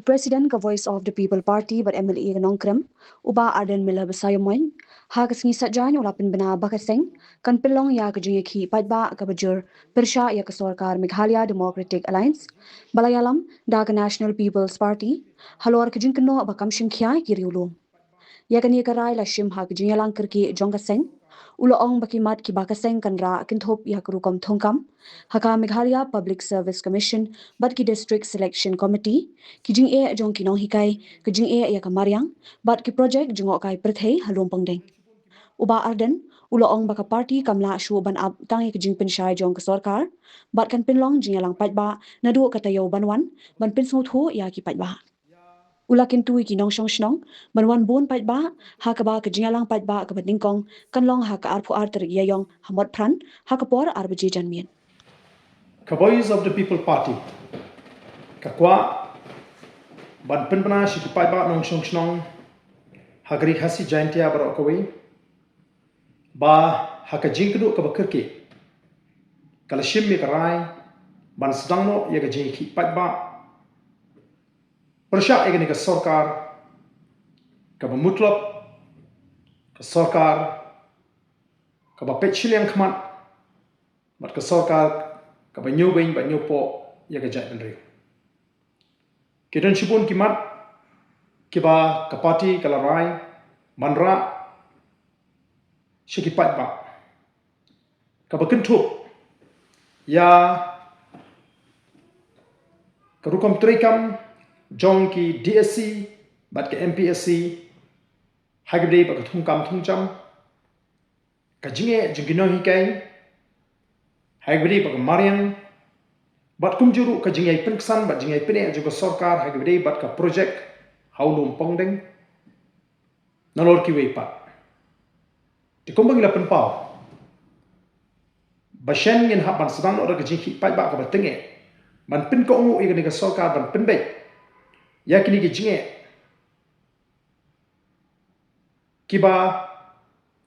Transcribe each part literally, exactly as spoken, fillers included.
President ka Voice of the People Party bad M L A ka Nongkrem, u Bah Ardent Miller Basaiawmoit, ha ka sngi Saitjaiñ u la pynbna ba ka seng kan pynlong ïa ka jingïakhih paidbah kaba jur pyrshah ïa ka sorkar Meghalaya Democratic Alliance ba la ïalam da ka National People's Party halor ka jingkynnoh ba kam shim khia ïa ki riewlum. Ïa kane ka rai la shim ha ka jingïalang kyrkieh jong ka seng. U la ong ba ki mat kiba ka seng kan rah kynthup ïa ka rukom thungkam ha ka Meghalaya Public Service Commission bad ki District Selection Committee, ki jingeh jong ki nonghikai, ka jingeh ïa ka mariang bad ki projek jngohkai pyrthei ha Lumpongdeng. U Bah Ardent u la ong ba ka party kam lah shuh ban ap tang ïa ka jingpynshai jong ka sorkar bad kan pynlong jingïalang paidbah naduh ka taïew ban wan ban pynsngewthuh ïa ki paidbah. U la kyntu ïa ki nongshong shnong ban wan bun paidbah ha kaba ka jingïalang paidbah kaba nyngkong kan long ha ka arphew ar tarik Ïaïong ha Motphran ha ka por ar baje janmiet. Ka Voice of the People Party ka kwah ban pynbna sha ki paidbah nongshong shnong ha ka Ri Khasi Jaintia baroh kawei ba ha ka jingkynduh kaba kyrkieh ka la shim ïa ka rai ban sdang noh ïa ka jingïakhih paidbah pyrshah ïa kane ka sorkar kaba mutlop, ka sorkar kaba peit shiliang khmat bad ka sorkar kaba ñiewbeiñ bad ñiewpoh ïa ka jaitbynriew. Ki don shibun ki mat kiba ka party ka la rai ban rah sha ki paidbah, kaba kynthup ïa ka rukom treikam jong ki DSC bad ka MPSC ha kaba ïadei bad ka thungkam thungjam, ka jingeh jong ki nonghikai ha kaba ïadei bad ka mariang, bad kumjuh ruh ka jingïai pynksan bad jingïai pyneh jong ka sorkar ha kaba ïadei bad ka projek ha u Lumpongdeng, nalor kiwei pat. Te kumba ngi la pynpaw ba shen ngin hap ban sdang noh da ka jingïakhih paidbah kaba tyngeh ban pynkohnguh ïa kane ka sorkar ban pynbeit ïa kine ki jingeh kiba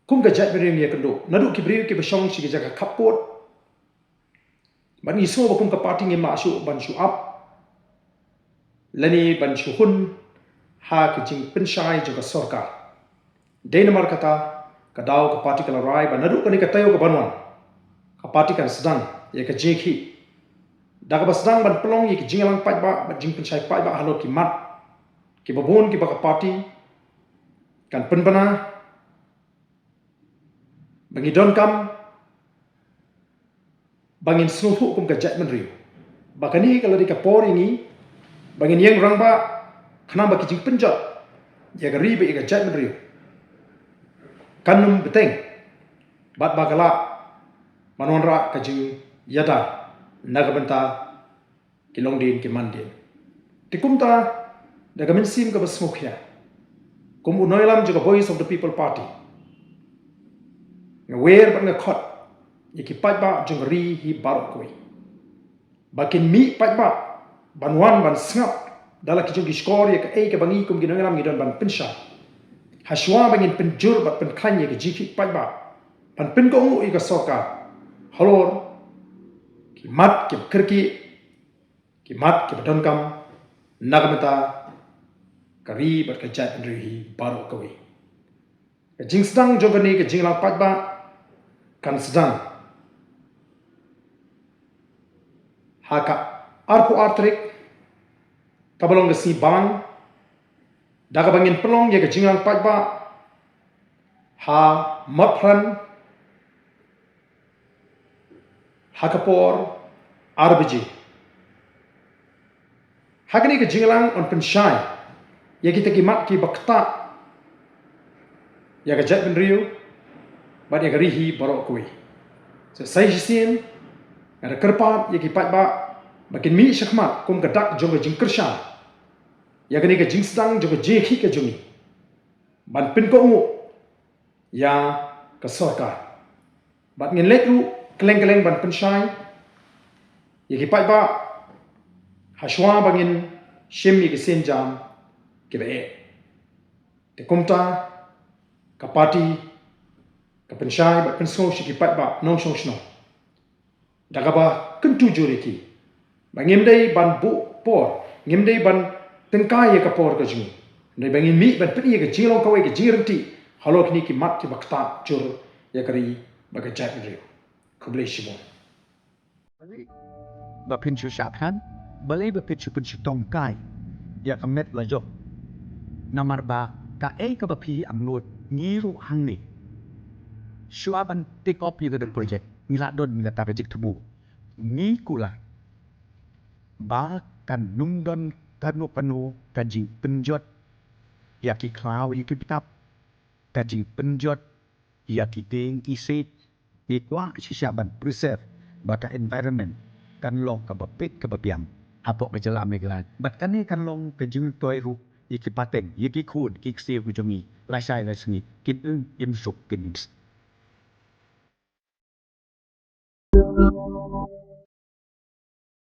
kum ka jaitbynriew ngi ïakynduh naduh ki briew kiba shong sha ki jaka khappud. Bad ngi sngew ba kum ka party ngim lah shuh ban shu ap lane ban shu hun ha ka jingpynshai jong ka sorkar. Dei namar kata ka daw ka party ka la rai ba naduh kane ka taïew kaban wan ka party kan sdang ïa ka jingïakhih da kaba sdang ban pynlong ïa ka jingïalang paidbah bad jingpynshai paidbah halor ki mat kiba bun kiba ka party kan pynbna ba ngi donkam ba ngin sngewthuh kum ka jaitbynriew ba kane ka la dei ka por ïa ngi ba ngin ïeng rangbah khnang ba ki jingpynjot ïa ka ri bad ïa ka jaitbynriew kan ym bteng bad ba ka lah ban wanrah ka jingïada na ka bynta ki longdien ki mandien. Te kumta da ka mynsiem kaba sngewkhia kum u nongïalam jong ka Voice of the People Party nga wer bad nga khot ïa ki paidbah jong ka ri hi baroh kawei ba kin mih paidbah ban wan ban sngap da la ki jong ki shkor ïa kaei kaba ngi kum ki nongïalam ngi don ban pynshai ha shuwa ba ngin pynjur bad pynkhlaiñ ïa ka jingïakhih paidbah ban pynkohnguh ïa ka sorkar halor ki mat kiba kyrkieh, ki mat kiba donkam na ka bynta ka ri bad ka jaitbynriew hi baroh kawei. Ka jingsdang jong kane ka jingïalang paidbah kan sdang ha ka arphew ar tarik kaba long ka sngi Balang da kaba ngin pynlong ïa ka jingïalang paidbah ha Motphran ha ka por ar baje. Ha kane ka jingïalang yn pynshai ïa kita ki mat kiba ktah ïa ka jaitbynriew bad ïa ka ri hi baroh kawei. Sa shisien nga da kyrpad ïa ki paidbah ba kin mih shakhmat kum ka dak jong ka jingkyrshan ïa kane ka jingsdang jong ka jingïakhih ka jong ngi ban pynkohnguh ïa ka sorkar. Bad ngin leit ruh kylleng kylleng ban pynshai ïa ki paidbah ha shuwa ba ngin shim ïa ki sienjam kiba eh. Te kumta ka party ka pynshai bad pynsngew sha ki paidbah nongshong shnong da kaba kyntu jur ïa ki ba ngim dei ban buh por, ngim dei ban tyngkai ïa ka por ka jong ngi, hynrei ba ngin mih ban pyni ïa ka jinglong kawei ka jingryntih halor kine ki mat kiba ktah jur ïa ka ri bad ka jaitbynriew. Khublei shibun. Ba phin shu shah than, balei ba phin shu phin shu tong kai ïa ka met la jong? Namar ba kaei kaba phi angnud, ngi ruh hangne, shuwa ban take off ïa kata ka project, ngi la don ïa kata ka jingthmu. Ngi kular ba kan ym don kano kano ka jingpynjot ïa ki khlaw ïa ki btap, ka jingpynjot ïa ki tieng ki siej. Ngi kwah shisha ban preserve ba ka environment kan long kaba fit kaba biang hapoh ka jylla Meghalaya. Bad kane kan long ka jingtoi ruh ïa ki pateng, ïa ki khun ki ksiew ki jong ngi lashai lashisngi, kin ym im suk, kin im suk.